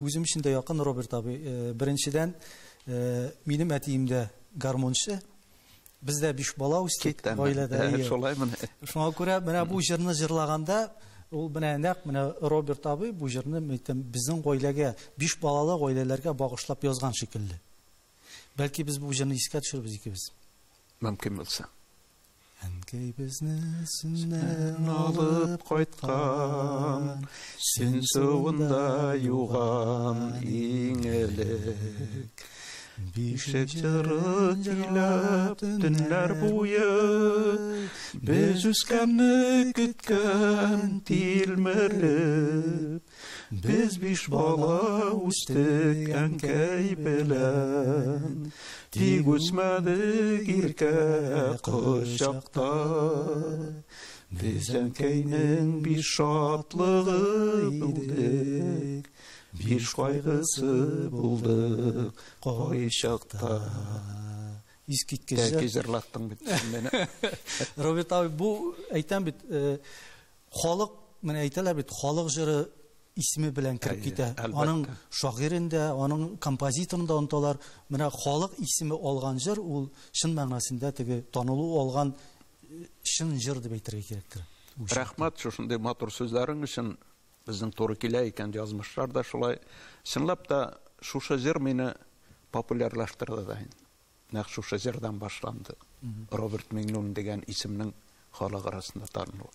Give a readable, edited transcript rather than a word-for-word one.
Үзем өчен дә якын Роберт абый. Беренчедән, минем әтием дә гармунчы. Без дә биш бала үстек гаиләдә. Шулаймыни? Шуңа күрә менә бу җырны җырлаганда, ул менә нәкъ менә Роберт абый бу җырны, әйтәм, безнең гаиләгә, биш балалы гаиләләргә багышлап язган шикелле. Бәлки без бу җырны искә төшерербез икебез. Мөмкин булса. Әнкәй безне сөннән алып кайткан, Сөн суында юган иң элек. Бишек җыры көйләп төннәр буе, Без үскәнне көткән тилмереп. Без биш бала үстек әнкәй белән, Тик үсмәдек иркә кочакта. Без әнкәйнең биш шатлыгы идек, Биш кайгысы булдык кайчакта. Искиткеч җыр. Тәки җырлаттың бит син мине. Роберт абый, бу әйтәм бит, халык, менә әйтәләр бит, халык җыры исеме белән кереп китә. Аның шагыйрен дә, аның композиторын да оныталар. Менә халык исеме алган җыр ул чын мәгънәсендә теге танылу алган чын җыр дип әйтергә кирәктер. Рәхмәт шушындый матур сүзләрең өчен. Безнең туры килә икән язмышлар да шулай. Чынлап та шушы җыр мине популярлаштырды да инде. Нәкъ шушы җырдан башланды Роберт Миңнуллин дигән исемнең халык арасында танылуы.